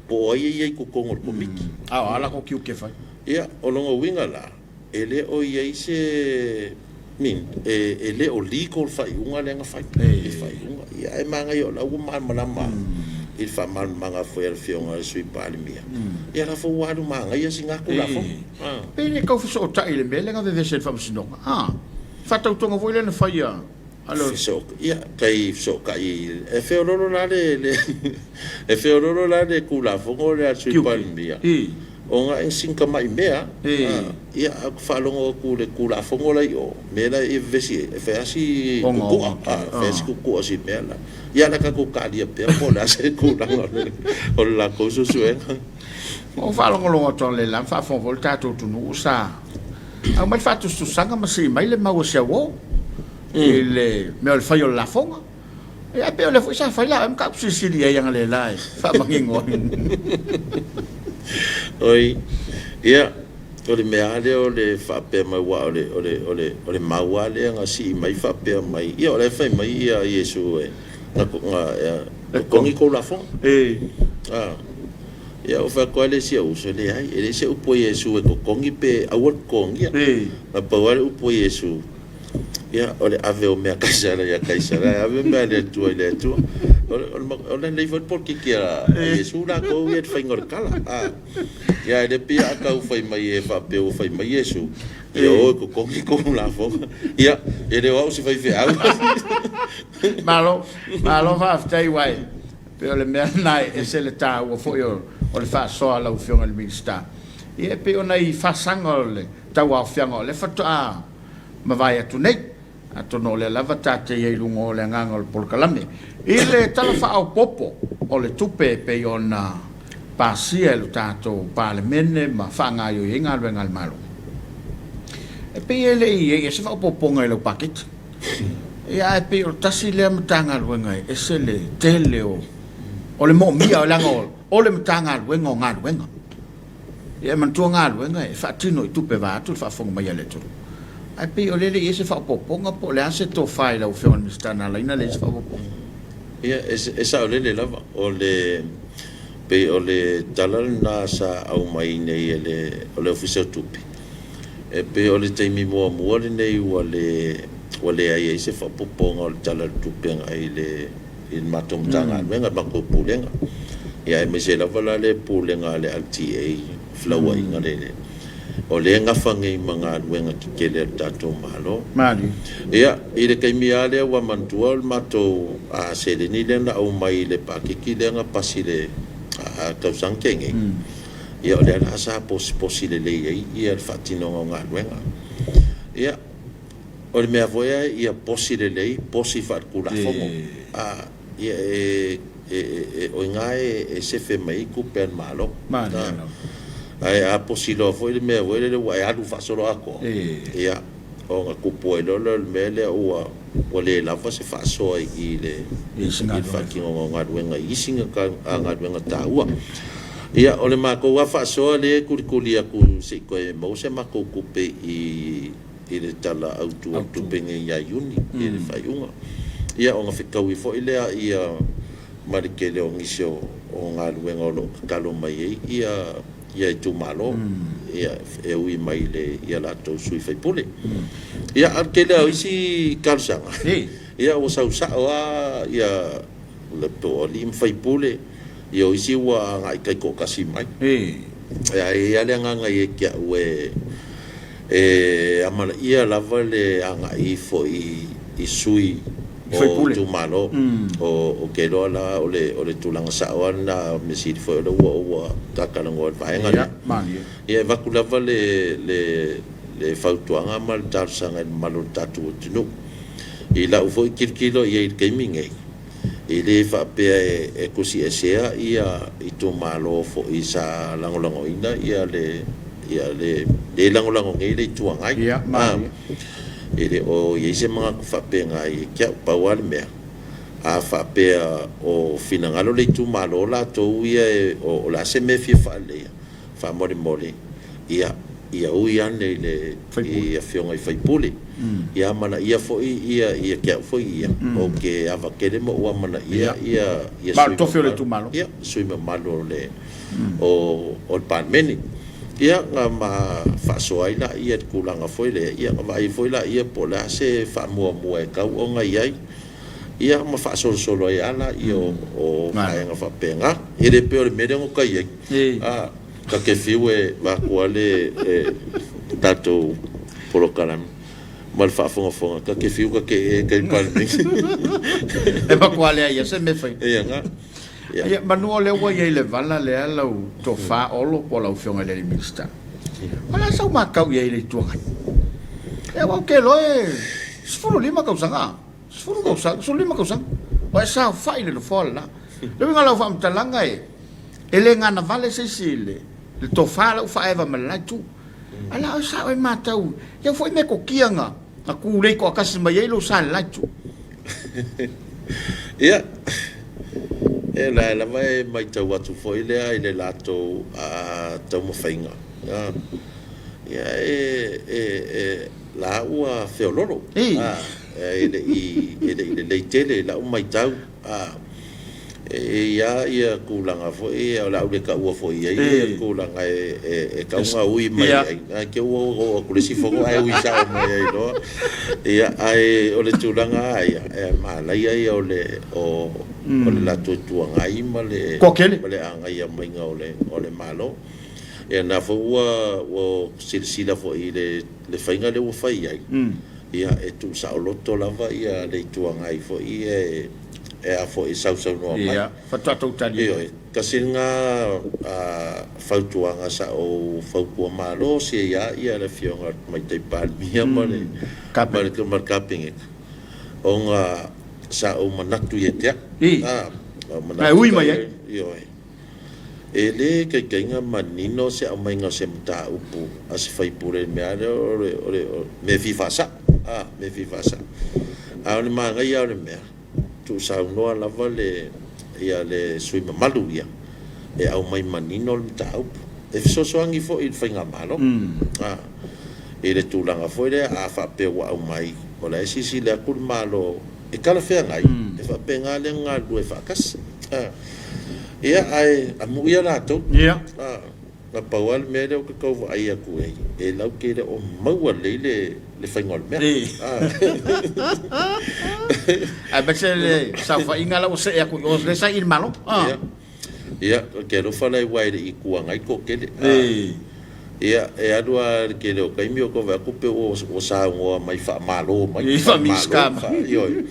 Po o ai e i ai i totonu o le Komiti. A o a latou tiute e fai? Ia, o lona uiga la, e le o i ai se, mean, e le o legal le faaiuga lea na fai, le faaiuga. Ia, ae manaia o la ua malamalama i le faamalamalamaga foi a le Afioga i le Sui Palemia, ia la foi ua alu manaia si na Tulafono. Pe le tau fesootai i le mea lea na vevese e le Faamasinoga? A, faatautoga foi lea na fai a Ia, tai fesootai e feololo la le e feololo la le Tulafono lea a le Sui Palemia ona e sina tamai mea. Ia, ae ou te faalogo atu i le Tulafono la i o, mea la e vevesi ai, e fai lava si tutua, e fai lava si tutua o si mea la. Ia, o le a tatou talia pea po o le a se tulaga o le latou suesuega. Ua ou faalogologo atu analeila ma faafofoga foi le tatou atunuu sa aumai le faatusatusaga ma sii mai le mau a si au uo i le mea o le fai o le lafoga. Ia, ae pei o lea foi sa fai la oe mataupu silisili i ai analeila e faamanino ai. Oi, ia, o le mea lava lea o le faapea mai, aua o le, o le, o le, o le mau lava lea na sii mai faapea mai, ia o la e fai mai ia Iesu e, na, na, totogi tou lafoga. Ah, ia ou fai atu lava lea i si ou uso, leai, e leai se upu a Iesu e totogi pe aua le totogia. Na pau lava le upu a Iesu, Ia, o le ave o mea a Kaisara ia Kaisara, ae ave mea a le Atua i le Atua. O le lelei foi le polokiki a Iesu latou ia i le faiga o le tala. Ia, ae le pei a tau fai mai e faapea ua fai mai Iesu, ia o e totogi kou lafoga. Ia, e le o au o se faifeau. Malo, malo faafetai aua e pei o le mea lena e ese le taua foi o le faasoa a lau Afioga i le Minisita. Ia e pei o nai fasaga o le tauaofiaga o lea faatoa mavae atu nei. Atonu o lea lava ta te i ai i luga o le agaga o le polokalame. I le Tala Faaopoopo o le Tupe e pei ona pasia e lo tatou Palemene ma faagaoioi ai galuega a le Malo, e pei e le i i ai se faaopoopoga i lau paketi. Ia ae pei o le tasi lea Matagaluega e ese le tele o le moomia, leaga o le Matagaluega o Galuega. Ia e manatua galuega e faatino i tupe vaeatu le faafofoga mai a le atunuu. Ae pei o lea e le i i ai se faaopoopoga po o le a se tofa i lau Afioga i le Minisita na ala ai ona leai se faaopoopoga? Ia, e saolele lava. O le, pei o le tala lena sa aumai nei e le, o le Ofisa o Tupe, e pei o le taimi muamua lenei ua le, ua leai ai se faaopoopoga o le Tala o le Tupe agai i le i le matou Matagaluega, le matou Pulega, ia aemaise lava la le Pulega a le LTA i felauaiga lele, o lea e gafa nei ma galuega tetele a le tatou Malo. Malie. Ia, i le taimi lava lea ua manatua o le matou seleni lea na aumai i le paketi lea na pasi i le tausaga tea nei, ia o lea la sa posiposi lelei ai le faatinoga o galuega. Ia, O le mea foi ia, ia posi lelei, posi faaletulafono. A, ia e, e, e, o i ina e sefe mai ai tupe a le Malo. Ae a posi loa foi le mea foi lele ua e alu faasoloatoa, ia, ona tupu ai loa lea o le mea lea ua, ua le lava se faasoa i le, i le faatinoga o galuega i isi galuega taua. Ia, o le matou lava faasoa lea e tulituli atu se i toe maua se matou tupe i i le Tala Autu o le Tupe nei ia Iuni i le faaiuga. Ia ona fetaui foi lea ia ma le tele o nisi o galuega o lo o tatalo mai ai ia ia itumalo ia e ui mai i le ia latou sui faipule. Ia a o le tele lava o isi talosaga ia ua sau sao lava ia le po o alii ma faipule, ia o isi ua agai taitoatasi mai. Ia e i ai lava le agaga ia te au e E amanaia lava le agai ifo i sui o itumalo. Ou te iloa la o le tulaga sao lava lena, mea sili foi o lea ua ta talanoa i le vaega lea. Ia e avatu lava le fautuaga ma le talosaga i le mamalu o le tatou atunuu. I lau foi tilotilo i ai i le taimi lenei, E le faapea e tusiesea itumalo foi sa lagolagoina le le lagolago nei le Itu Agai. E le o i ai se manatu faapena ia te au. Pau lava le mea, a faapea o finagalo le itumalo latou ia o le a se mea e fia faaleleia, faamolemole, ia. ia ui ane i le i afioga i sui usufono. Ia amanaia foi ia ia te au foi ia, ou te ava tele ma ou amanaia ia ia Ma o le tofi o le itumalo. Ia, sui mamalu o le o o le Palemene. Ia, na ma faasoa ai laia i le tulaga foi lea, ia na vaai foi laia po o le a se faamuamua e tatau ona i ai. Ia ma faasolosolo ai lava laia o vaega faapena. E le pei o le mea lea na tai ai, a, ta te fiu e vaeatu lava le tatou polokalame ma le faafogafoga, ta te fiu ta te ee i tai i le Palemene. E matua leai lava se mea e fai. Ia na. Ia. Ia, manu o lea ua i ai le vala lea lau tofa Olo po o lau Afioga i le alii Minisita. O le a sau matau i ai i le Itu Agai? Ia, aua ou te iloa e 15 tausaga. 10 tausaga, 15 tausaga, o e saofai i le nofoa le la. Le uiga o lau faamatalaga e, e le ganavale se isi i le, le tofa la ua faaeva ma le la itu. Ae la oe sa oe matau, ia foi metotia na, na tulei toatasi mai ai lou sa i le la itu. Ia, e la lava e matau atu foi lea i le latou taumafaiga. Ia e, e, e, la ua feololo, a, e le i, e le i lelei tele i lau matau, a, e i ai ia tulaga foi ia, o le a ou le taua foi i ai ia tulaga e, e, e tatau ona ui mai ai, ae te i ua oo atu i le isi fono ae ui sao mai ai loa. Ia, ae o le tulaga lava ia, e manaia ia o le, o, o le latou Itu Agai ma le, ma le agaia maiga o le, o le Malo. Ia na foi ua, ua silasila foi i le le faiga lea ua fai ai, ia e tuusaoloto lava ia le Itu Agai foi ia e e a foi e sausaunoa mai. Ia, faatoa tou tali. Ioe, tasi lena fautuaga sa ou fautua malosi ai lava ia le Afioga i le Tamaitai Palemia ma le ma le ma le Kapeneta, ona sa ou manatu ia te au. Sa ou manatu. E ui mai ai. Ioe. E le taitaiga manino se aumaiga o se mataupu a se faipule i le mea lea o le, o le, o mea e fia faasao, a, mea e fia faasao. A o le manaia o le mea, tuusaunoa lava le, ia le sui usufono mamalu ia e aumai manino le mataupu. E fesoasoani foi i le faigamalo, a, i le tulaga foi lea a faapea ua aumai, o la e silasila atu le Malo e talafeagai, e faapena lea ona galulue faatasi. A. Ia, ae amuia latou. Ia. A, na pau lava le mea lea ou te tau vaai atu i ai, e lau te le o maua lelei le, le faiga o le mea. A. Aemaise le saofaiga la ua see atu i o, lea sa i le Malo. A. Ia. Ia, ou te alofa la aua e le i Itu Agai toatele. A. Ia, e alu lava i le tele o taimi o tau vaai atu pei ua saunoa mai faa-Malo mai, I faa-Minisita mai. Ioe.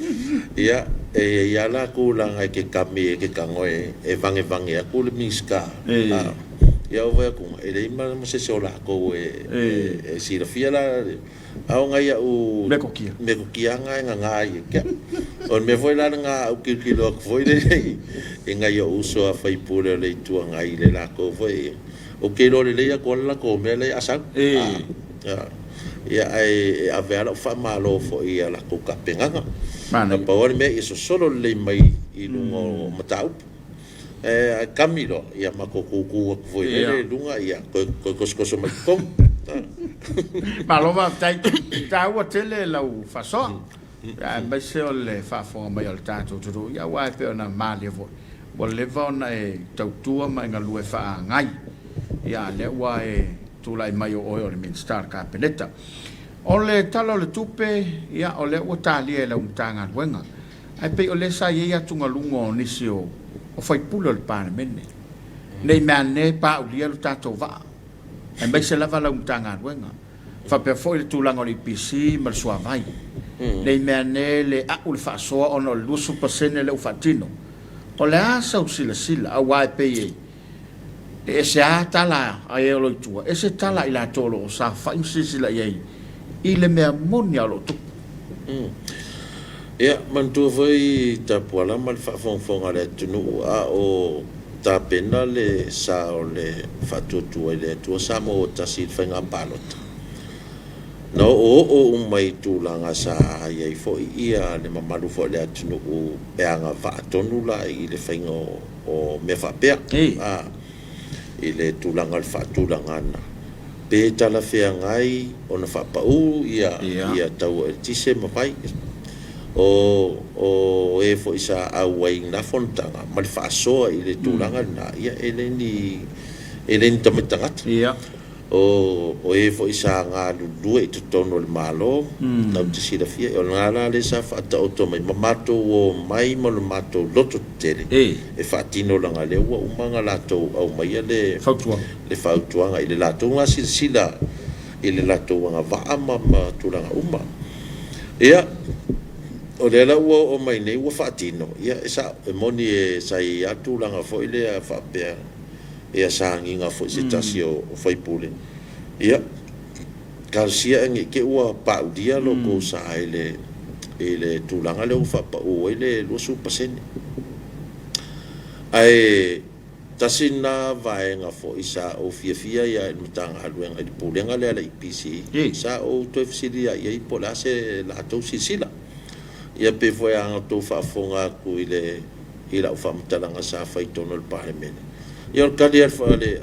Ia, e i ai lava la tulaga e te kami e te tago e vagevage atu le Minisita. Ia ou vaai atu, e leai ma se isi o latou e silafia la, a o nai au metotia metotiaga e gaga ai ia te au. O le mea foi la lena a ou tilotilo atu foi lele i nai ou uso a sui usufono o le Itu Agai i le latou foi Ou te iloa lelei atu lava le latou mea lea e asau. Ia, ae ave lava lau faamalo foi i a latou tapenaga. Na pau lava le mea ia sosolo lelei mai i luga o mataupu. Ae kami loa, ia matou tutu atu foi lele i luga, ia toe tosotoso mai i totonu. Malo faafetai. E taua tele lau faasoa, aemaise o le faafofoga mai o le tatou atunuu, aua e pei ona malie foi, Ua leva ona e tautua ma e galue faaagai, ia a lea ua e tulai mai o oe o le Minisita o le Kapeneta. O le Tala o le Tupe, ia o lea ua talia e lau Matagaluega, ae pei o lea sa i ai atugaluga o nisi o sui usufono o le Palemene, ne i meaane paulia lo tatou vaa, aemaise lava lau Matagaluega. Faapea foi le tulaga o le EPC ma le suavai. Ne i meaane le a'u le faasoa ona o le 20% lea ua faatino. O le a sau silasila aua e pei e ese a tala a e o lo o i tua, ese tala a i latou o lo o saofai ma silasila i ai i le mea moni a o lo o tupu. Ia, manatua foi Tapuala ma le faafogafoga a le atunuu a o tapena le sa o le faatuatua i le Atua Samoa ua tasi i le faiga palota. Na oooo uma i tulaga sa i ai foi ia le mamalu foi o le atunuu e agavaa tonu la i le faiga o mea faapea, i le tulaga o le faatulagaga. Pe talafeagai ona faapau ia ia tau o eletise ma vai. O o e foi sa auai i na fonotaga ma le faasoa i le tulaga lena, ia e le ni e le ni tamaiti tagata. O o e foi sa galulue i totonu o le Malo, latou te silafia, o lena la lea sa faataoto mai ma matou omai ma lo matou loto tetele e faatino leaga lea ua uma ona latou aumaia le le fautuaga i le latou silasila i le latou agavaa ma tulaga uma. Ia, o lea la ua oo mai nei ua faatino, ia e sao, e moni e sa i ai lava tulaga foi lea faapea, ia sa agiga foi se tasi o sui usufono, ia, talosia ne i te i ua paulia lo outou sa i le tulaga lea ua faapau ai le 20%. Ae tasi lena vaega foi sa ou fiafia ai i le Matagaluega i le Pulega lea a le EPC, sa ou toe fesili lava i ai po o le a se latou silasila. Ia pei foi lava ona outou faafofoga atu i le i lau faamatalaga sa fai i totonu o le Palemene. Ia o le tali a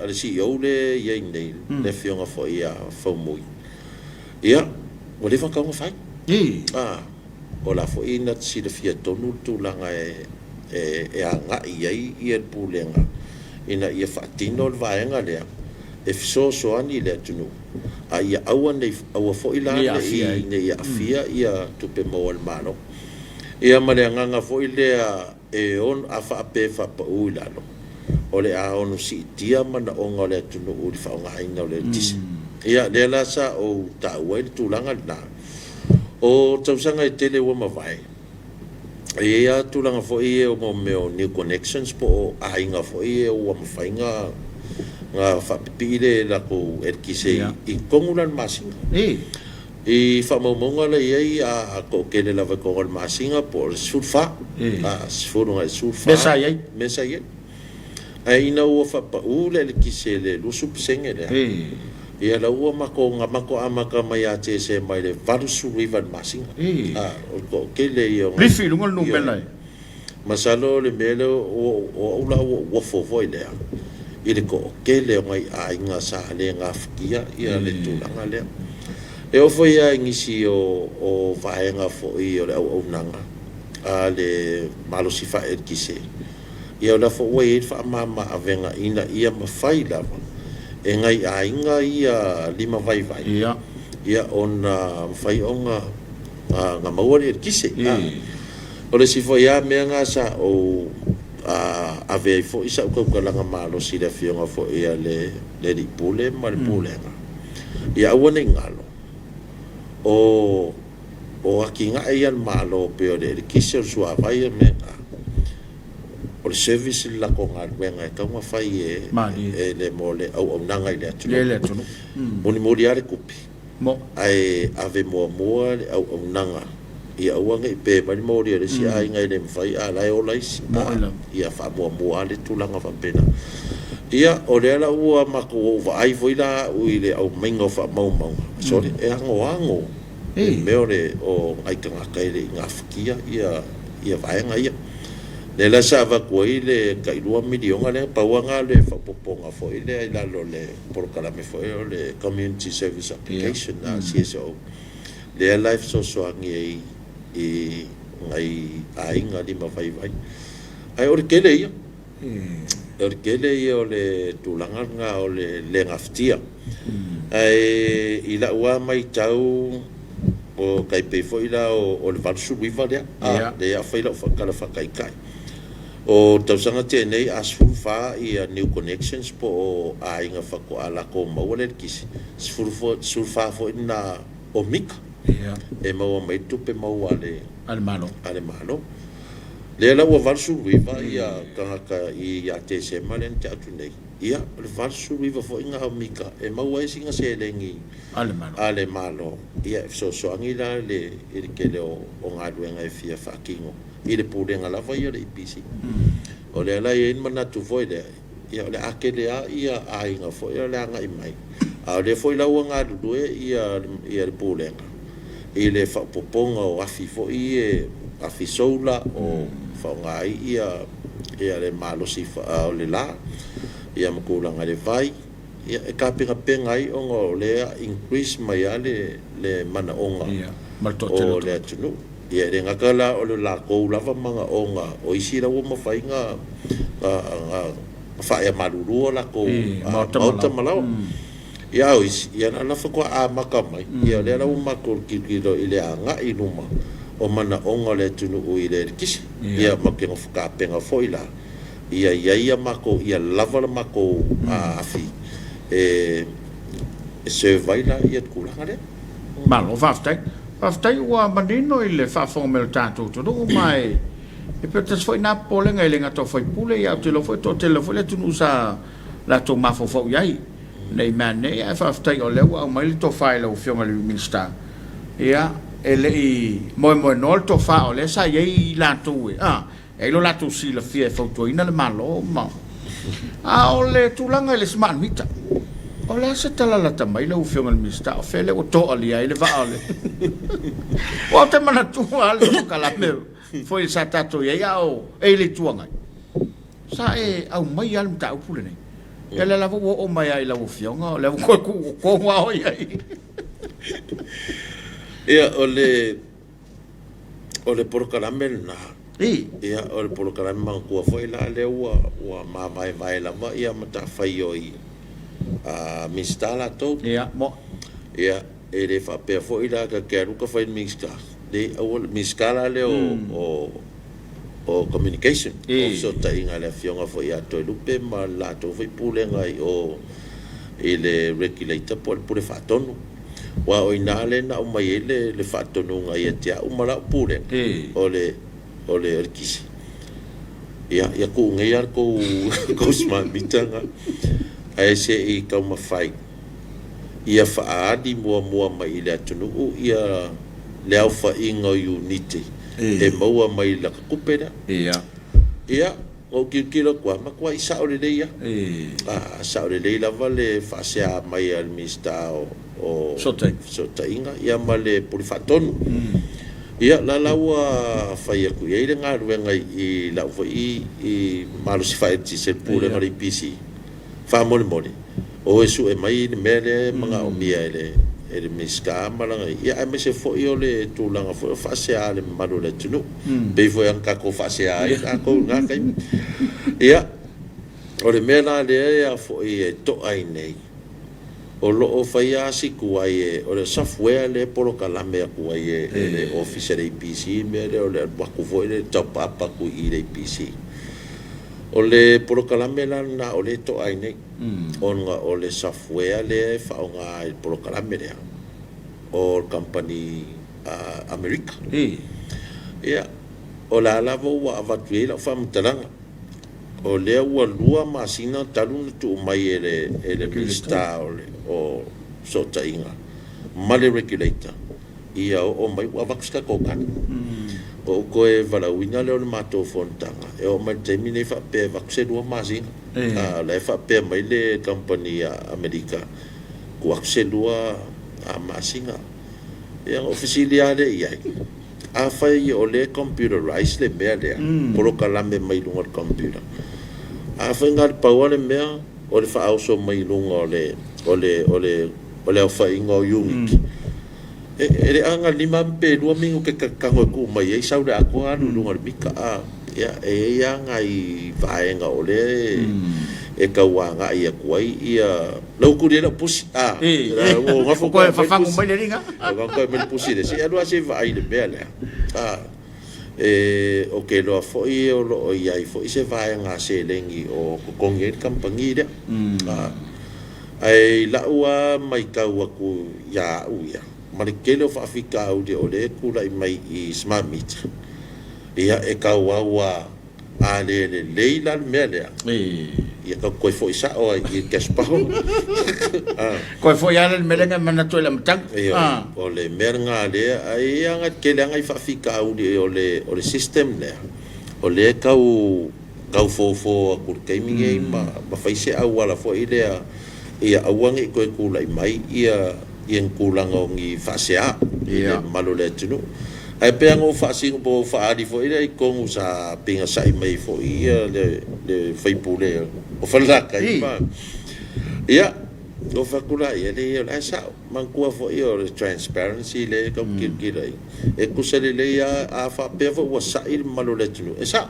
le CEO lea e i ai nei, le afioga foi ia Faumui, ia, ua leva ona tatau ona fai. O la foi na te silafia tonu le tulaga e agai i ai le Pulega ina ia faatino le vaega lea e fesoasoani i le atunuu, a ia aua ne i, aua foi la ne i aafia ia tupe maua a le Malo. Ia ma le agaga foi lea e ono, a faapea e faapau i lalo, o le a ono siitia manaoga o le atunuu i le faaaogaina o le eletise. Ia, lea la sa ou taua ai le tulaga lena. O tausaga e tele ua mavae, e i ai lava tulaga foi ia o mea o new connections po o aiga foi ia ua mafai ona faapipii le latou eletise i totonu la o le masina. I faamaumauga la e i ai, a toatele lava i totonu o le masina po o le 14, 10 agai i le 14. Mea sa i ai. Mea sa i ai. Ae ina ua faapau le eletise i le 20% lea, ia la ua matou matou amata mai ia Tesema i le 89 i le masina. O le toatele ia o Lifi i luga le numera e. Masalo o le mea lea o au la ua ou ofo foi lea i le toatele o nai aiga sa le gafatia ia le tulaga lea. E oo foi lava i nisi o vaega foi o le auaunaga a le malosi faaeletise, ia o la foi ua i ai le faamama avega ina ia mafai lava e nai aiga ia lima vaivai ia ona mafai ona maua le eletise. O le isi foi lava mea lena sa ou ave ai foi sau tautalaga malosi i le afioga foi a le Alii Pule ma le Pulega, ia aua ne i galo, o atinae ia a le Malo pei o le eletise, o le suavai a mea na, o le service le latou galuega e tatau ona fai e le mo le auaunaga i le atunuu. Mulimuli lava le tupe. Ae ave muamua le auaunaga ia aua ne i pe mai le moli a le isi aiga e le mafai a o la e ola isi. Ia faamuamua lava le tulaga faapena. Ia, o lea la ua matou ou vaai foi la au i le aumaiga o faamaumauga, sole, e anoano le mea o le o nai tagata e le i gafatia ia vaega ia. Lea la sa avatu ai le tai $2 miliona lea, pau lava lena o le faaopoopoga foi lea i lalo o le polokalame foi o le Community Service Obligation, CSO, lea la e fesoasoani ai i nai aiga lima vaivai. Ae o le tele ia, o le tele ia o le tulaga lena o le le gafatia. Ae i lau lava matau, o tai pei foi la o le 89 lea, lea a fai lau tala faataitai. O tausaga tea nei a 14 ia new connections po o aiga faatoa latou maua le eletise, 14 foi lena o mita e maua mai ai tupe maua a le Malo. A le Malo. Lea la ua 89 ia tagata ia Tesema lea na tea atu nei, ia o le 89 foi lena o mita e maua ai sina seleni a le Malo. A le Malo. Ia e fesoasoani la i le tele o galuega e fia faatino i le Pulega lava ia o le EPC. O lea la e i ai le manatu foi lea, ia o le a tele lava ia aiga foi o le agai mai, a o lea foi la ua galulue ia le Pulega i le faaopoopoga o afi foi ia, afi solar o faaaoga ai ia le malosi o le la, ia ma tulaga i le vai. Ia, e tapenapenapenaina ai ona o lea increase mai lava le manaoga Ia, ma le toatele o o le tagata. atunuu. Ia, e le gata la o le latou lava manaoga, o isi la ua mafai ona faaea malulu o latou I maota ma maota laoa. Ma laoa. Ia, a o isi, ia na faatoa amata mai. Ia, o lea la ua matou tilotilo i le agai i luma o manaoga o le atunuu i le eletise. Ia, ma te nofo tapena foi la, ia i ai a matou, ia lava le matou afi e serve ai la ia tulaga lea. Malo, faafetai. Faafetai ua manino i le faafofoga mai o le tatou atunuu ma e pei o tasi foi na popolega e le gata o faipule, ia ou te iloa foi e toatele foi le atunuu sa latou mafaufau i ai nei mea nei, ae faafetai o lea ua aumai le tofa i lau Afioga i le Minisita. Ia, e le i moemoenoa le tofa, o lea sa i ai i latou e ai lo latou silafia e fautuaina le Malo ma. A o le tulaga i le smart meter, o le a se tala lata mai lau Afioga i le Minisita? O fea lea ua toalia ai le vaa o le? Ua ou te manatua lava le polokalame foi sa tatou i ai a o e i le Itu Agai, sa e aumai lava le mataupu lenei. Ia, lea lava ua oo mai lava i lau Afioga, o lea ua toe tuu tonu lava o i ai. Ia, o le polokalame lena. Ia, o le polokalame manatua foi la lea ua mavaevae lava ia matafaioi a Minisita latou. Ia, mo. Ia, e le faapea foi la ta te alu ta fai i le Minisita le aua le Minisita la lea o Communication, o fesootaiga, le afioga foi ia Toelupe ma le latou foi pulega i o i le regulator po o le pule faatonu. Aua o i ina lea na aumai ai le faatonuga ia te au ma lau pulega o le kisi. Ia tuu nei lava le tou smart meter na, ae se i taumafai ia faaali muamua mai i le atunuu ia le aofaiga o iunite e maua mai i lata tupe lea. Ia, na ou tilotilo atu lava, matuai sao lelei lava. Sao lelei lava le faasea mai a le Minisita o Fesootaiga. Fesootaiga, ia, ma le pule faatonu. Ia, la ua fai atu i ai le galuega i lau foi i malosi faaeletise, le pulega o le EPC. Faamolemole, o e sue mai le mea lea e manaomia e le Minisita ma lana ia, aemaise foi o le tulaga foi o faasea a le mamalu o le atunuu. Pei foi ona tatou faasea ai tatou i lena taimi. Ia, o le mea la lea e foi e toa ai nei, o lo o faia si tuai o le software lea e polokalame atu ai e le ofisa le EPC, mea lea o le alu atu foi le taupaapa atu i le EPC. O le polokalame la lena o lea e toa ai nei, ona o le software lea e faaaoga i le polokalame lea o le kamupani Amerika. Ia, o le a lava ua avatu i ai lau faamatalaga, o lea ua 2 masina talu ona tuu mai e le Minisita o Fesootaiga ma le regulator ia oo mai ua avatu se tatou tali. O ou toe valaauina lea o le matou fonotaga e oo mai le taimi nei faapea e avatu se 2 masina. A o la e faapea mai le kamupani a Amerika, tuu atu se 2 masina. Ia, na ou fesili lava lea i ai, afai o lea e computerize le mea lea, polokalame mai luga o le computer, afai na o le pau lava le mea o le faaoso mai luga o le aofaiga o unit, e le aga 5 pe 2 minute tago e tuu mai ai sau le atoa alu i luga o le mita a. Ia, e i ai lava nai vaega o lea e tau agai atu ai ia lau tuli ai lau pusi a ua gafo Koe fafagu mai le liga. O koe mai le pusi le se alu a se vaai le mea lea a e o ke loa foi o lo o i ai foi se vaega seleni o totogi ai le kamupani lea. Ae i lau a matau atu ia au ia ma le tele o faafitauli o lea e tulai mai i smart meter, ia, e tauau a a le lelei la le mea lea, ia tau toe foi sao ai i cash power. Koe foi ala le mea lea manatu i le amataga. Ia, o le mea lena lea ai aga tele aga i faafitauli o le system lea o lea tau fofo atu i le taimi nei ma fai se auala foi lea ia aua ne i toe tulai mai ia ni tulaga o ni faasea i le mamalu o le atunuu. Ae pei ona ou faasino po o faaali foi lea i totonu sa pigasai mai foi ia le faipule o Falelatai ma ia. Ou fai atu la i ai, leai o la e sa'o. Manatua foi o le transparency lea e tau tilotilo ai, e tusa lelei lava a faapea foi ua sa'i le mamalu o le atunuu, e sa'o.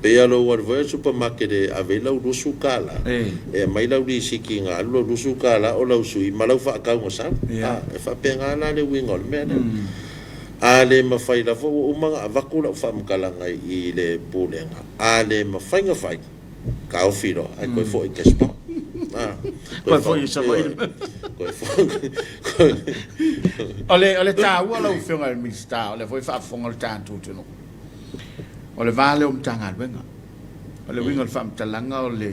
Pei lava o lou alu foi i le supermarket e ave ai lau $20, e aumai lau lisiti na alu lau $20 o lau sui ma lau faatau na sau. E faapena la le uiga o le mea lea. A le mafai lava ua uma ona avatu lau faamatalaga i le Pulega, a le mafai ona fai, taofi loa ae toe foi i cash power. Toe foi i Savaii. Toe foi. O le taua lau Afioga i le Minisita, o lea foi e faafofoga le tatou atunuu, o le va lea o Matagaluega. O le uiga o le faamatalaga o le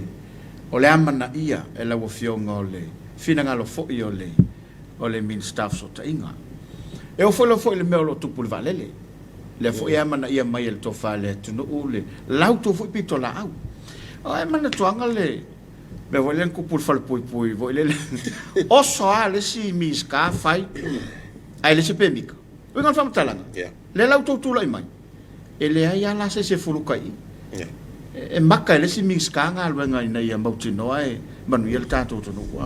o le amanaia e lau Afioga o le finagalo foi o le o le Minisita o Fesootaiga. E oo foi lava foi i le mea o lo o tupu i le vaalele, lea foi e amanaia mai e le tofa a le atunuu le la outou foi pitolaau. O ai manatuaga le mea foi lea na tupu i le falepuipui foi lele, oso lava le isi Minisita fai ae leai se pemita. Uiga o le faamatalaga, lea la ua outou tulai mai, e leai lava la se isi e fuluta i i. E maka e le isi Minisita galuega ina ia mautinoa e manuia le tatou atunuu.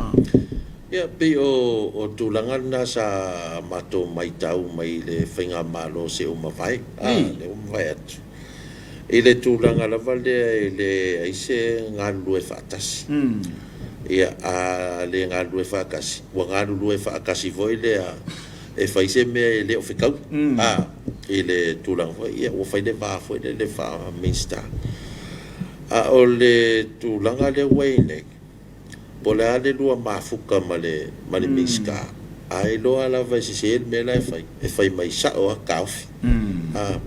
Ia, pei o tulaga lena sa matou maitau mai le faigamalo se ua mavae, a, lea ua mavae atu, i le tulaga lava lea e leai se galulue faatasi. Ia, a le galulue faatasi, ua galulue faatasi foi lea e fai se mea e le o fetaui, a, i le tulaga foi, ia, ua fai le va foi lele faa-Minisita. A o le tulaga lea ua i ai nei, Po o le a le lua mafuta ma le ma le Minisita, a iloa lava e sese le mea la e fai, e fai mai sao lava taofi. A,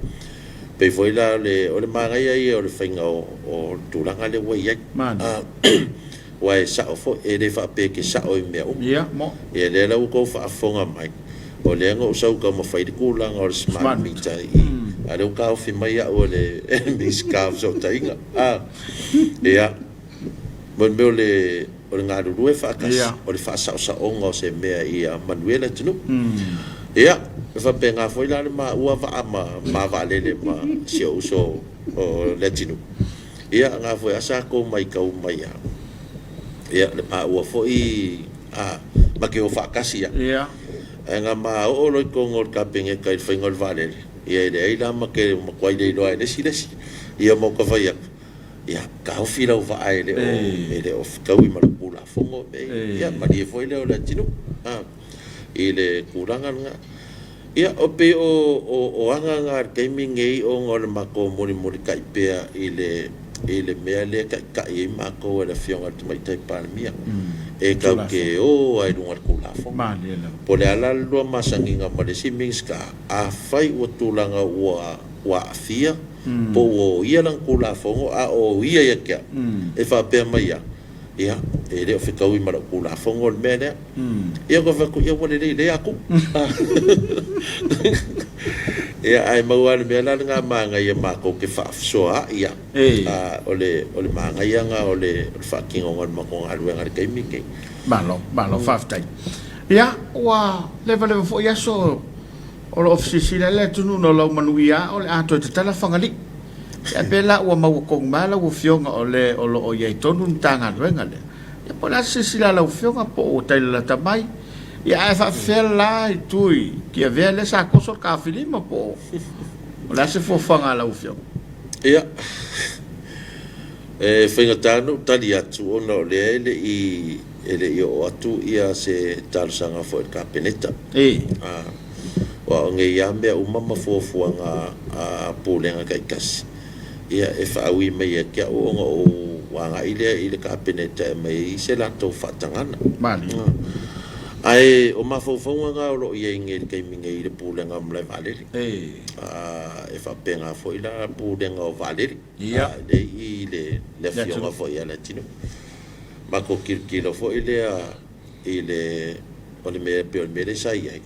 pei foi la o le o le manaia ia o le faiga o o le tulaga lea ua i ai. A, aua e sao foi, e le faapea e te sao i mea uma. Ia, mo. Ia lea la ua outou faafofoga mai, o lea na ou sau e taumafai le tulaga o le smart meter i i, a o lea ua taofi mai au e le Minisita o Fesootaiga. A, ia. Mo le mea o le galulue faatasi, o le faasaosaoga o se mea ia manuia le atunuu. Ia, e faapena foi la le maua vaa ma ma vaalele ma si ou uso o Leatinuu. Ia, na foi lava sa tou matau mai lava, ia, le maua foi a, ma te o faatasi lava. Ae na ma oo loa i totonu o le Kapeneta i le faiga o le vaalele, ia e leai la ma te matuai le iloa e le isi le isi. Ia ma ou te fai atu, Ia, taofi lau vaa e le o, e le o fetaui ma lau Tulafono mea ia. Ia, malie foi lea o Leatinuu, a, i le tulaga lena. Ia, o pei o, o, o aga na i le taimi lenei ona o le matou mulimulitai pea i le, i le mea lea e taitai ai matou e le Afioga i le Tamaitai Palemia, e tatou te o lava i luga o le Tulafono. Po o le a la le lua masaniga ma le isi Minisita, afai ua tulaga ua, ua aafia, po ua oia lana Tulafono a o oia ia te au, e faapea mai ia, ia, e le o fetaui ma lau Tulafono le mea lea. Ia, ou fai atu, ia ua lelei lea atu. Ia, ae maua lava le mea la lena manaia matou te faafesoaai lava. O le, o le manaia lena o le faatinoga o le matou galuega i le taimi lenei. Malo, malo faafetai. Ia, ua levaleva foi aso O lo o fesilisili ai le atunuu no lau manuia o le a toe tatala Fagalii. Ae pe la ua maua tonu mai lau Afioga o le o lo o i ai tonu le Matagaluega lea. Ia po o le a se silasila a lau Afioga po o ua tailalata mai. Ia ae faafefea la i tui Tiavea lea sa toso le taofilima po o le a se fuafuaga a lau Afioga? Ia, e faigata ona ou tali atu ona o lea e le i E le i oo atu ia se talosaga foi i le Kapeneta. Aua o nei lava mea uma ma fuafuaga a Pulega taitasi, ia e faaui mai ia te au ona ou agai lea i le Kapeneta e aumai ai se latou faatagana. Ae o mafaufauga na o lo o i ai nei i le taimi nei i le Pulega o Malae Vaalele. E faapena foi la Pulega o Vaalele, lea e i le Afioga foi ia Leatinuu. Matou tilotilo foi lea i le, o le mea pei o le mea lea sa i ai,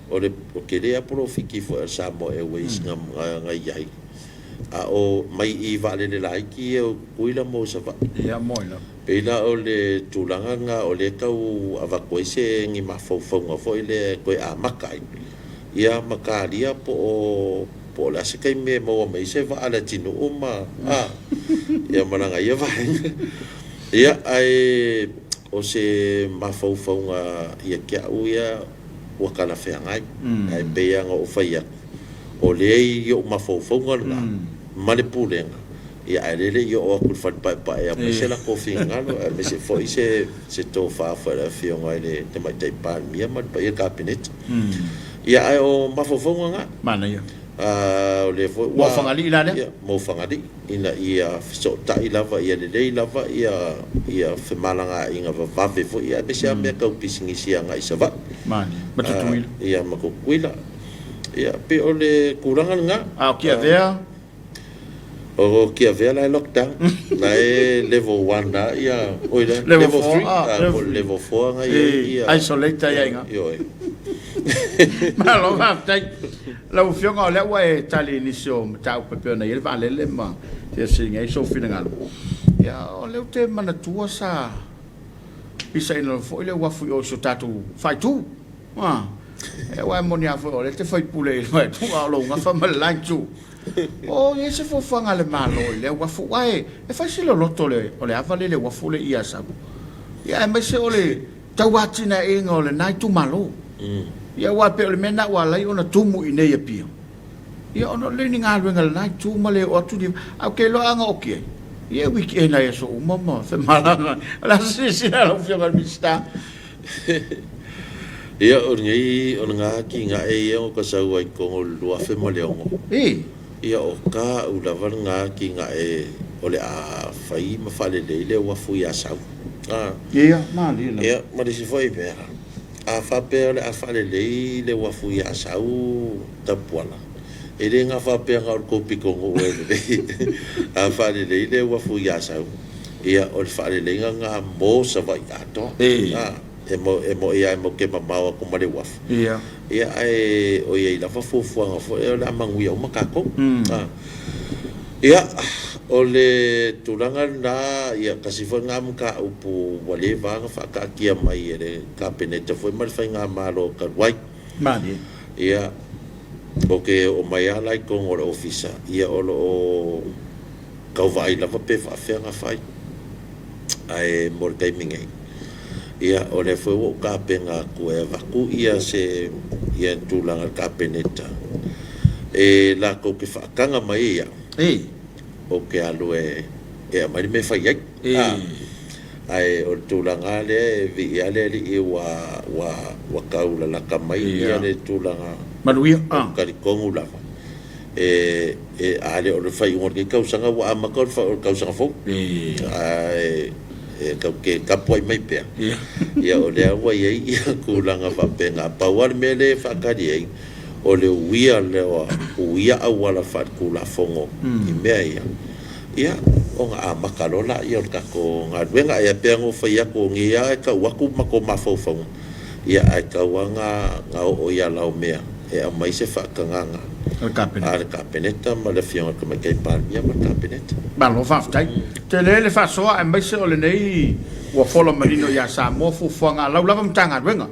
o le tele lava polofiti foi a le Samoa Airways na i ai, a o mai i vaalele laiti ia o Tutuila ma o Savaii. Ia, moi lava. Pei la o le tulaga lena o lea e tau avatu ai se ni mafaufauga foi lea e toe amata ai, ia ma talia po o Po o le a se taimi e maua mai ai se vaa a le atinuu ma, a, ia ma lana ia vaega. Ia, ae o se mafaufauga ia te au ia ua talafeagai. Ae pei lava ona ou fai atu, o lea i ou mafaufauga lena ma le Pulega, ia ae lele i oo atu i le fale paepae e aumai se latou finagalo, aemaise foi se tofa foi a le Afioga i le Tamaitai Palemia ma le paia o le Kapeneta. Ia ae o mafaufauga na. Manaia. O lea foi ua. Mo Fagalii la lea? Ia, mo Fagalii, ina ia fesootai lava, ia lelei lava ia femalagaaiga vavave foi, aemaise lava mea tau pisinisi agai i Savaii. Manaia. Ma Tutuila. Ia, ma Tutuila. Ia, pei o le tulaga lena. A o Tiavea? O Tiavea la e lockdown. La e level 1 la ia, oi la, level 3, po o le level 4 na i ai ia. Isolate ai aiga. Ioe. Malo faafetai. Lau Afioga o lea ua e tali i nisi o mataupu e pei ona i ai le vaalele ma fia fesiligia ai sou finagalo. Ia, o lea ou te manatua sa pisaina foi le uafu i o i si o tatou faaitu. Aua e moni lava foi o lea e te faipule i le faaitu a o lou gafa ma le la itu. O i ai se fuafuaga a le Malo i lea uafu, aua e fai si loloto o le ava lea i le uafu lea i Asau, ia aemaise o le tauatinaeina o lena itumalo. Ia aua e pei o le mea lena ua ala ai ona tumu i inei i Apia, ia ona o le ni galuega i lena itu ma le oo atu ni... Ae ou te iloa a na oti ai, ia e weekend ai i aso uma ma femalagaai. O le a se silasila a lau Afioga i le Minisita? Ia, o lenei, o lena atinae ia na ta sau ai i totonu o le 2006. Ia, o ta au lava lena atinae o le a fai ma faalelei le uafu i Asau. Ia, malie lava. Ia, ma le isi foi mea, a faapea o le a faalelei le uafu i Asau Tapuala, e le na faapea na o le tou pitonuu e lelei. A faalelei le uafu i Asau, Ia, o le faaleleiga lena mo Savaii atoa. E moni lava e matou te mamao atu ma le uafu, ia, ae o i ai lava fuafuaga foi lea o le a manuia uma tatou. Ia, o le tulaga lena, ia, tasi foi lena mataupu ua leva ona faataatia mai e le Kapeneta foi ma le Faigamalo talu ai. Ia, ou te oo mai lava la i totonu o le Ofisa, ia, o lo o Tau vaai lava pe faafefea ona fai. Ae mo le taimi nei, ia o lea foi ua ou tapena atu e avatu ia se ia tulaga i le Kapeneta e latou te faataga mai ai au, ou te alu e aumai le mea e fai ai. Ae o le tulaga lava lea e viia lava le Alii ua ua ua tau lalata mai ia le tulaga Manuia. Ou te talitonu lava E, e, a le o le faaiuga o lenei tausaga ua amata o le tausaga fou. Ae e tatou te tapuai mai pea. Ia o lea ua i ai ia tulaga faapena. Pau lava le mea lea e faatali ai, o le uia lea, uia auala faaletulafono i mea ia, ia ona amata loa lea o le tatou galuega. Ae pei ona ou fai atu, o nei lava e tau atu matou mafaufauga, Ia, ae tau lava na oo i ala o mea e aumai se faatagaga a le Kapeneta ma le Afioga i le Tamaitai Palemia ma le Kapeneta. Malo faafetai. Tele le faasoa aemaise o lenei ua fola manino ia Samoa fuafuaga a lau lava Matagaluega,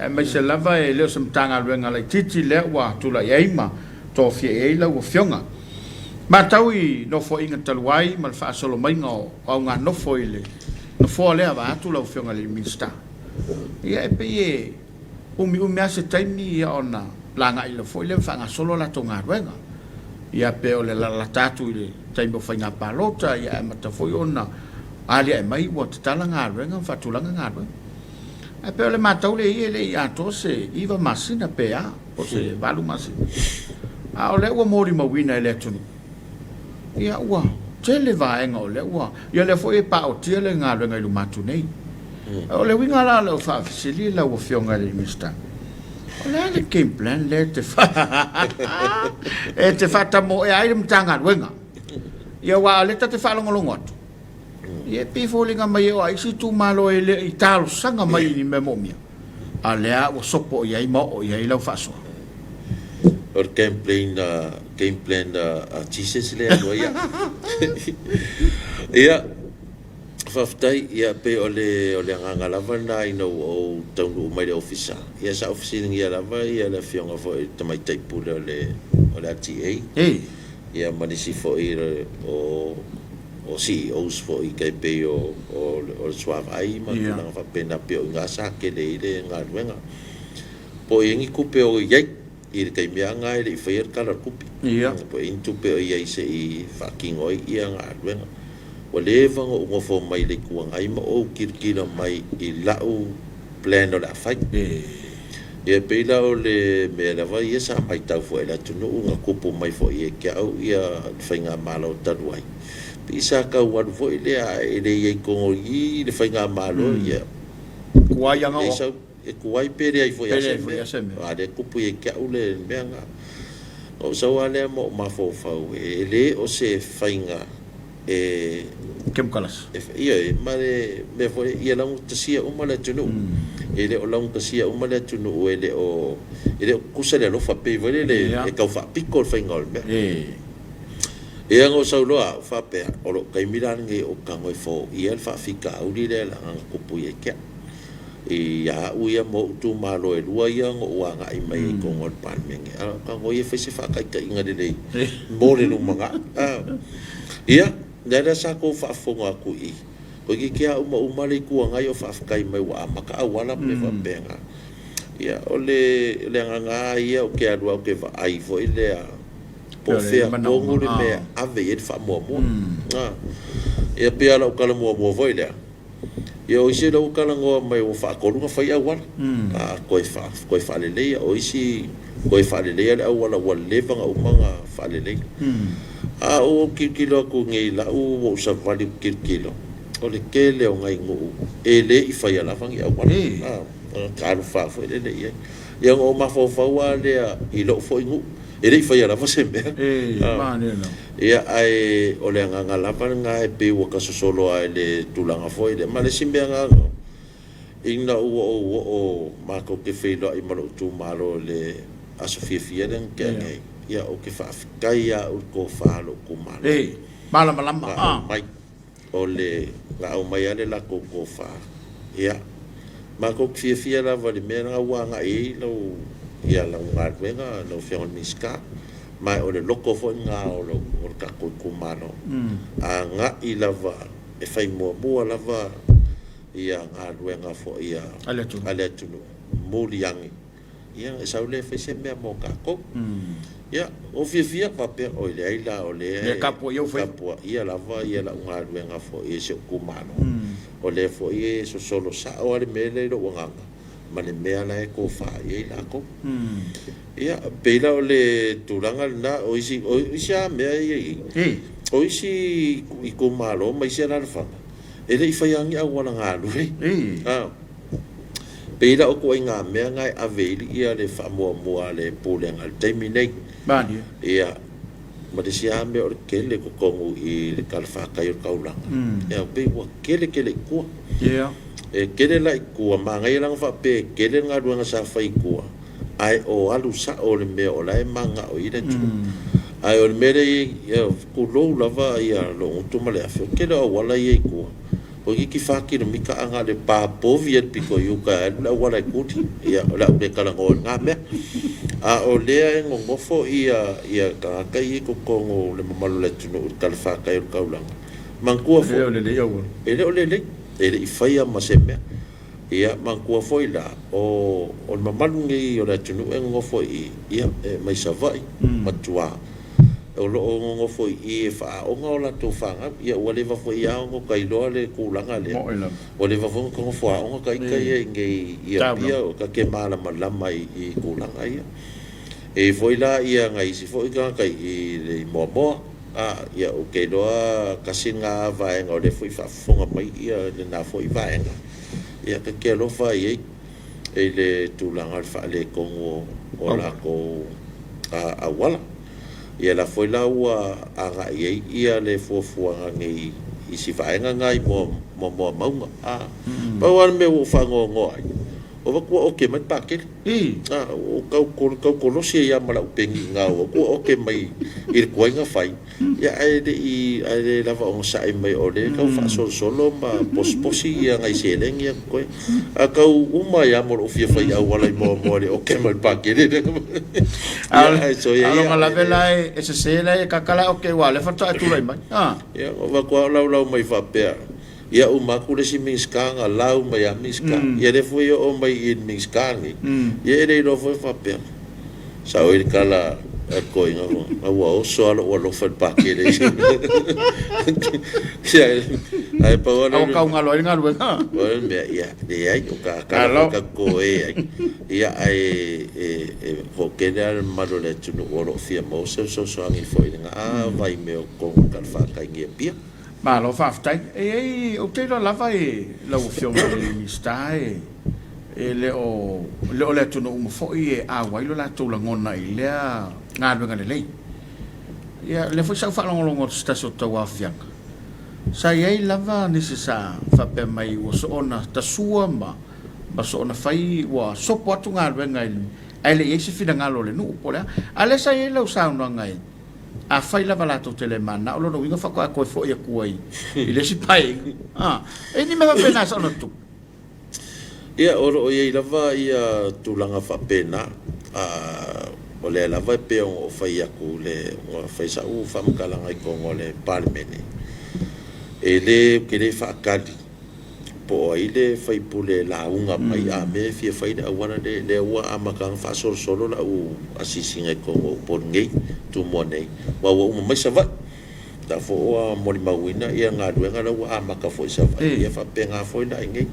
aemaise lava e le o se Matagaluega laitiiti lea ua tulai ai ma tofia i ai lau Afioga. Matau i Nofoaiga talu ai ma le faasolo maiga o auganofo i le nofoa lea vaeatu lau Afioga i le Minisita. Ia e pei e umiumi lava se taimi ia ona lagai loa foi lea ma faagasolo a latou galuega. Ia pe o le lalata atu i le taimi o faiga palota ia ae amata foi ona aliae mai ua tatala galuega ma faatulaga galuega. Ae pei o le matau lea i ai e le i atoa se 9 masina pe a, po o se 8 masina. A o lea ua molimauina e le atunuu, ia ua tele vaega o lea ua, ia lea foi e paotia le galuega i luma atu nei. O le uiga la o lau faafesili lau Afioga i le Minisita, o le a le game plan lea e te e te faatamoea ai le Matagaluega? Ia aua o lea ta te faalogologo atu, ia e pei e foliga mai o isi itumalo e le i talosaga mai i ni mea moomia, a o lea ua sopo i ai ma oo i ai lau faasoa. O le game plan, game plan a Jesus lea e alu ai au. Ia, Faafetai, ia pei o le o le agaga lava lena ina ua ou taunuu mai le Ofisa, ia sa ou fesiligia lava ia le Afioga foi i le Tamaitai Pule o le o le LTA, ia ma nisi foi o o CEOs foi tai pei o le suavai ma tulaga faapena, pei o i ina sa tele ai le galuega. Po o i ai ni tupe o i ai i le taimi lava lena e le i faia le Tala o le Tupe. Po o i ai ni tupe o i ai se i faatino ai galuega. Ua leva ona ou nofo mai i le Itu Agai ma ou tilotilo mai i lau plan o le a fai. Ia pei la o le mea lava ia sa matau foi e le atunuu na tupu mai foi ia te au le faigamalo talu ai. Pei sa tau alu foi lea ae le i ai tonu i i le faigamalo ia. Tuai aga o. E tuai pe leai foi lava se mea. A lea e tupu ia te au le mea lena. Ona ou sau lava lea ma ou mafaufau e le o se faiga e Kemukalasi. Ioe, ma le mea foi ia laugatasia uma le atunuu. E le o laugatasia uma le atunuu, e le o tutusa le alofa, pei foi lele e tau faapito le faiga o le mea. Ia na ou sau loa au faapea, o lou taimi la lenei ou tago e foia le faafitauli lea leaga na tupu ia te au. Ia au ia ma ou itumalo e lua ia na ou agai mai ai i totonu o le Palemene, ae o tago ia e fai se faataitaiga lelei mo le lumanai. Ia, lea la sa tou faafofoga atu i i, toeitiiti lava uma uma le Itu Agai o faafetai mai ua amata auala ma mea faapena. Ia, o le agaga lava ia ou te alu lava ou te vaai foi lea po o fea tonu le mea e ave i ai le faamuamua. Ia pei lava o lau tala muamua foi lea, Ia o isi lea ua talanoa mai ua faatolu ona fai auala, a toe faaleleia. O isi toe faaleleia le auala ua leva ona uma ona faaleleia. A ou tilotilo atu nei i lau ua ou savali ou te tilotilo, o le tele o nai nuu e le i faia lava ni auala. Talofa foi lele i ai. Ia ona ou mafaufau lava lea i lou foi nuu, e le i faia lava se mea. Ia, ae o le agaga lava lena e pei ua tasosolo lava i le tulaga foi lea. Ma le isi mea lena, ina ua ou oo matou te feiloai ma lou itumalo i le aso fiafia lea na tea nei, ia ou te faafetai lava au i le tofa a lou itumalo. Malamalama. Na aumai. O le na aumai lava le latou tofa. Ia, matou te fiafia lava i le mea lena ua agai i ai lau, ia lau galuega lau Afioga i le Minisita, ma o le loto foi lena o le tatou itumalo, agai lava e fai muamua lava ia galuega foi a le atunuu, muliage. Ia, e sau lea e fai se mea mo tatou. Ia, ua fiafia faapea, oi leai la, o lea e tapuaia lava ia lau galuega foi e si ou itumalo. O lea foi e sosolo sao lava le mea lea i lou agaga ma le mea la e tofa i ai latou. Ia, pei la o le tulaga lena, o isi lava mea ia i i, o isi itumalo ma isi alaalafaga, e le i faia lava ni auala galue. Pei la o ituaiga mea na e ave i le faamuamua a le Pulega i le taimi nei. Ia, ma le isi lava mea o le tele i totonu i le talafatai o le taulaga, ia pei ua tele tele i tua. E tele la i tua, manaia la ona faapea e tele le galuega sa fai i tua, ae o alu sao le mea o la e mananao i ai le atunuu. Ae o le mea lea e i ai, tulou lava lou gutu ma le afe, o le tele o auala ia i tua, Toeitiiti 4 kilomita a na o le pa povi lava i le pito i uta e alu le auala e tuli. Ia, o le a ou le talanoa i lena mea. A o lea e nonofo ia tagata ia i totonu o le mamalu o le atunuu i le talafatai o le taulaga, manatua foi, e le o lelei, e le i faia ma se mea. Ia, manatua foi la, o le mamalu lenei o le atunuu e nonofo i i, ia, e mai Savaii ma tua, o lo o nonofo i i e faaaoga o latou fanau. Ia, ua leva foi lava ona ta iloa le tulaga lea, ua leva foi ona ta nofo aoga ta ita ia i inei i Apia, ta te malamalama i tulaga ia. E i ai foi la ia nai isi foi tagata i i Moamoa, ia ou te iloa tasi lena vaega o lea foi e faafofoga mai lena foi vaega. Ia ta te alofa i ai i le tulaga o le faaletonu o latou auala. Ia la foi la ua agai i ai ia le fuafuaga nei i si vaega lena i Moamoa mauga. Pau lava le mea ua ou faanoanoa ai, O vaku ua oke mai le pakele. I. A, o kau, kau kolosi ai lava ma lau peni i ina o ua oke mai i le tuaiga fai, ia ae le i, ae le lava onosai mai o lea e tau faasolosolo ma posiposi ia nai seleni ia totoe. A tau uma ai lava ma lou fia fai auala i Moamoa i le oke mai le pakele lea. A Ia, ae soia a o ia, lona e lave le. la e sese la e kaka la oke aua o lea faatoa e tulai mai. A. Ia, na ou avatu lava o laulau mai faapea, Ia uma atu le isi Minisita na lau mai a Minisita. Ia lea foi e oo mai i le Minisita lenei, ia e le iloa foi faapea. Sao ai le tala a le toeaina foi, ua oso lava lou alofa i le Pakele. Ia, ae pau lava A ua lea, tau galo ai le galuega. pau lea o le mea, ia leai, o ka tala foi tatou te toe ai. Ia ae e toatele lava le mamalu o le atunuu o lo o fia maua se fesoasoani foi i lena vaimea o totonu o le talafatai i Apia. Malo faafetai. E i ai, ou te iloa lava e lau Afioga i le Minisita e e le o le o le atunuu uma foi e auai lo latou lagona i lea galuega lelei. Ia, o lea foi sa ou faalogologo atu i se tasi o tauaofiaga, sa i ai lava nisi sa faapea mai ua soona tasua ma ma soona fai ua sopo atu galuega i le ae le i ai se finagalo o le nuu po o le a. A o lea sa i ai lau saunoaga i Afai lava latou te le mananao, o lona uiga faatoa toe foi atu ai i le isi paeaiga. A, e ni mea faapena sa ona tutupu. Ia, o lo o i ai lava ia tulaga faapena. A, o lea lava e pei ona ou fai atu le, ua fai sa'u faamatalaga i totonu o le Palemene, e le, ou te le faatali po o ai le sui usufono e lauga mai a mea e fia fai le auala lea, lea ua amata ona faasolosolo lau asiasiga i totonu o Upolu nei, Tumua nei, aua ua uma mai Savaii. O la foi ua molimauina ia galuega la ua amata foi i Savaii, ia faapena foi la i inei.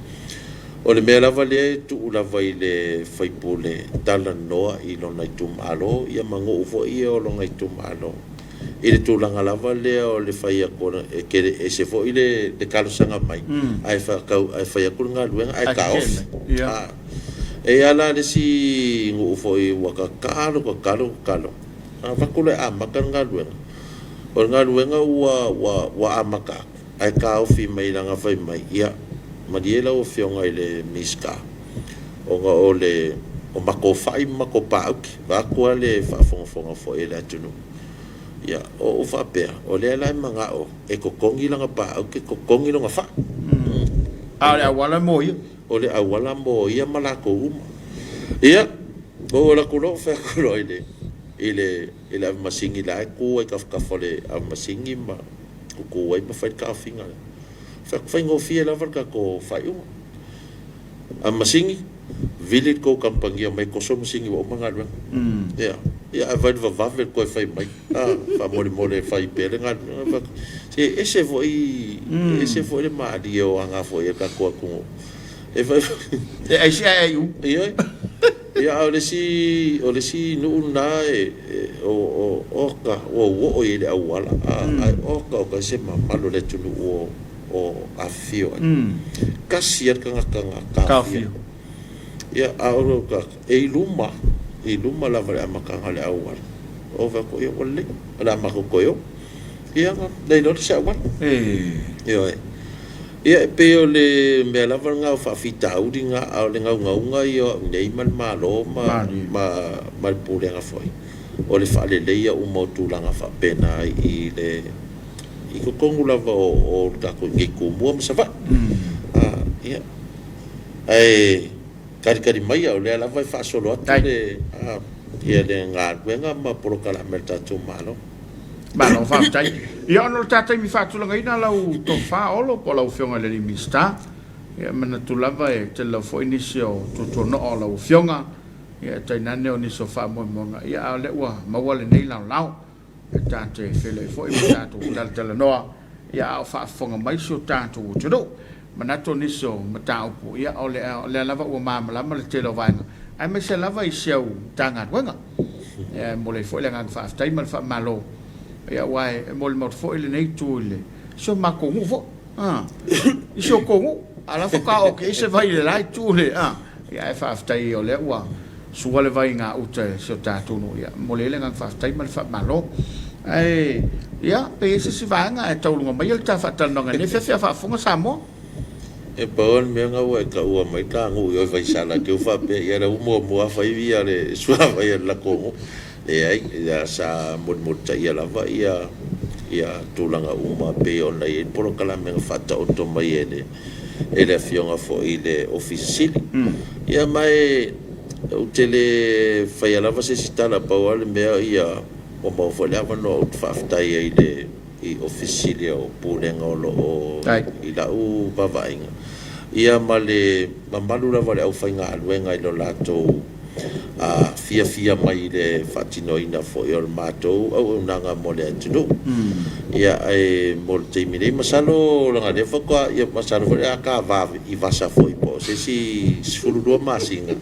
O le mea lava lea e tuu lava i le sui usufono e talanoa i lona itumalo ia ma nuu foi ia o lona itumalo. I le tulaga lava lea o le fai atu o le, e tele ese foi le talosaga mai, ae faatau, ae fai atu le galuega ae taofi. A, e i ai lava la le isi nuu foi ua tatalo, tatalo, tatalo, avatu loa e amata le galuega, o le galuega ua, ua, ua amata atu, ae taofi mai lana fai mai, ia, malie lau Afioga i le Minisita, ona o le, o matou fai ma matou paauki, vaeatu lava le faafogafoga foi a le atunuu. Ia, o ou faapea, o lea la e manao e totogi lana paauki, totogi lona fai. A o le auala mo ia? O le auala mo ia ma latou uma. Ia, ou alu atu loa ou fai atu loa i le, i le, i le avemasini la e tu ai i tafatafa o le avemasini ma tutu ai ma fai le taofiga lea. Fai atu, faigofie lava le tatou faaiuga. A masini, vili le tou kamupani omai e toso masini ua uma galuega. Ia, ia ae vaai i le vavave le toe fai mai, a, faamolemole e fai pea le galuega. Se e ese foi, e ese foi le malie o aga foi a le tatou atunuu. E fai E ai si ai u. Ioe. Ia, a o le isi, o le isi nuu lena e, o, o, oka, ua oo i ai le auala, a, ae oka, oka, e se mamalu o le atunuu o o afifio ai. Tasi lava le tagata na taofia. Ia, a o lou tagata, e i luma, i luma lava i le amataga o le auala. Ou vaai atu, ia ua lelei, o le a matou toe o. Ia, na leai loa le isi auala. Ioe. Ia, e pei o le mea lava lena o faafitauli na, a o le naunauga ia o au nei ma le Malo ma, ma, ma le Pulega foi, o le faaleleia uma o tulaga faapena i le i totonu lava o le tatou i inei i Tumua ma Savaii. Ia, ae talitali mai o lea lava e faasolo atu le, ia le galuega ma polokalame a le tatou Malo. Malo faafetai. Ia ona o le ta taimi faatulagaina lau tofa Olo po o lau Afioga i le alii Minisita, ia e manatu lava e tele lava foi nisi o tuatuano'a o lau Afioga, ia tainane o nisi o faamoemoega, ia a o lea ua maua lenei laolao. E ta te feiloai foi ma tatou talatalanoa, ia a o faafofoga mai si o tatou atunuu. Manatu o nisi o mataupu, ia o lea lava ua malamalama le tele o vaega, aemaise lava i si au Matagaluega. Ia e momoli ai foi le agaga faafetai ma le faamalo, ia aua e molimau atu foi lenei itu i le si o matou nuu foi. A, i si o tou nuu, a o la faatoa oo atu i ai se vai i le la itu le, a, ia ae faafetai o lea ua sua le vai i gauta e si o tatou nuu, ia, momoli ai le agaga faafetai ma le faamalo. Ae, ia, pe i ai se isi vaega ae taualuga maia le ta faatalanoaga i lenei afiafi a o faafofoga Samoa. E pau lava le mea na ua e taua mai ta nuu i o i Vaisala te u faapea ia lea ua muamua fai ia le suavai a le latou nuu. Leai, ia sa mulimulitaia lava ia ia tulaga uma pei ona i ai le polokalame na faataoto mai e le e le Afioga foi i le Ofisa Sili. Ia ma e ou te le faia lava se isi tala, pau lava le mea ia ua maua foi le avanoa ou te faafetai ai i le i Ofisa Sili o Pulega o lo o i lau vaavaaiga, ia ma le mamalu lava o le aufaigaluega i lo latou fiafia mai i le faatinoina foi o le matou auaunaga mo le atunuu. Ia, ae mo le taimi nei, masalo leaga o lea faatoa, ia masalo foi o le a ta va i vasa foi po o se isi 12 masina.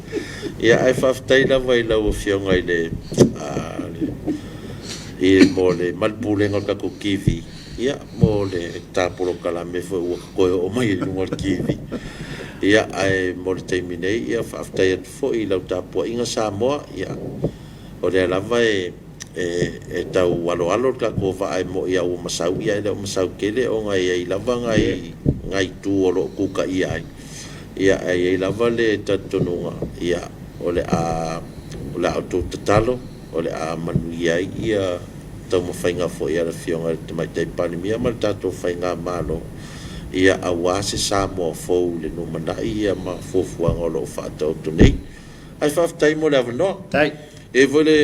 Ia, ae faafetai lava i lau Afioga i le i mo le ma le pulega o le tatou TV, ia, mo le ta polokalame foi ua toe oo mai i luga o le TV. Ia, ae mo le taimi nei, ia, faafetai atu foi i lau tapuaiga Samoa, ia, o lea lava e, e, e tau aloalo le tatou vaa e mo'i a ua masau, ia e le o masau tele ona e i ai lava nai, nai itu o lo o tutaia ai. Ia, ae i ai lava le talitonuga, ia, o le a, o le a outou tatalo, o le a manuia ai ia taumafaiga foi a le Afioga i le Tamaitai Palemia ma le tatou Faigamalo, ia aua se Samoa fou i le lumanai ia ma fuafuaga o lo o faataoto nei. Ae faafetai mo le avanoa. Faafetai. E i ai foi le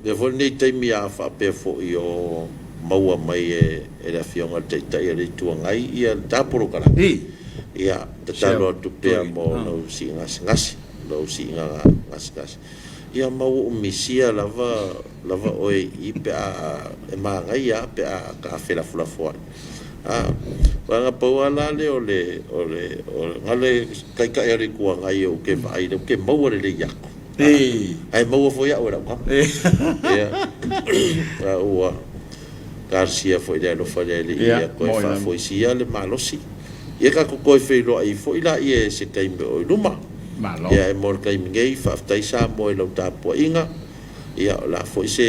avea foi lenei taimi a faapea foi o maua mai e le Afioga i le Taitai o le Itu Agai ia le ta polokalame, I. ia tatalo Seu atu pea Toeaina. mo lau siigasegase, lou siiga gasegase. Ia ma ua ou misia lava lava oe i i pe a e manaia a pe a ta felafolafoai. A, leaga pau lava la lea o le o le o le na o le Taitai o le Itu Agai ou te vaai ou te maua lelei atu. A, ae maua foi au e lau tama. Ia, a ua talosia foi i le alofa o le Alii Ia, ia toe moe lava. faafoisia le malosi. Ia tatou toe feiloai foi laia i se taimi o i luma. Malo. Ia, e mo le taimi nei, faafetai Samoa i lau tapuaiga. Ia, o le a foi se,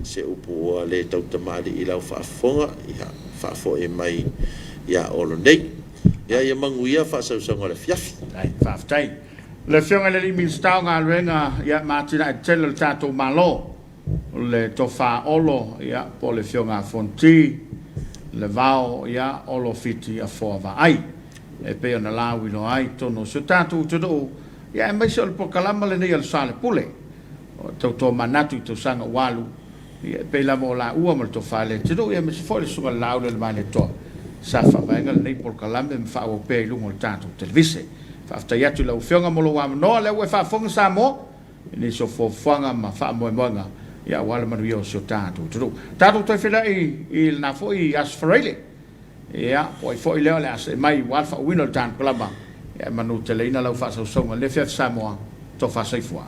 se upu ua le tautamalii i lau faafofoga, ia, faafoi mai ia Olo nei. Ia, ia manuia faasausauga o le afiafi. Faafetai, faafetai. Le Afioga i le alii Minisita o Galuega, ia, ma Atinae Tetele o le tatou Malo. O le Tofa Olo, ia, po o le Afioga a Fonti, Levao, ia, Olo Fiti Afoa Vaai, e pei ona lauiloa ai i totonu o si o tatou atunuu, ia, aemaise o le polokalama lenei a le Soalepule, o tautoamanatu i tausaga ua alu, ia, e pei lava o laua ma le Tofa i le atunuu, ia, aemaise foi le Susuga i le Laauli o le Malietoa, sa faavaega lenei polokalame ma faaauau pea i luga o le tatou televise. Faafetai atu i lau Afioga mo lou avanoa, o lea ua e faafofoga Samoa, i nisi o fuafuaga ma faamoemoega ia aua le manuia o si o tatou atunuu. Tatou toe feiloai i lena foi Aso Faraile, ia po o ai foi lea o le a see mai aua le faauuina o le tatou kalama, ia e manuteleina lau faasausauga i lenei afiafi Samoa, tofa soifua.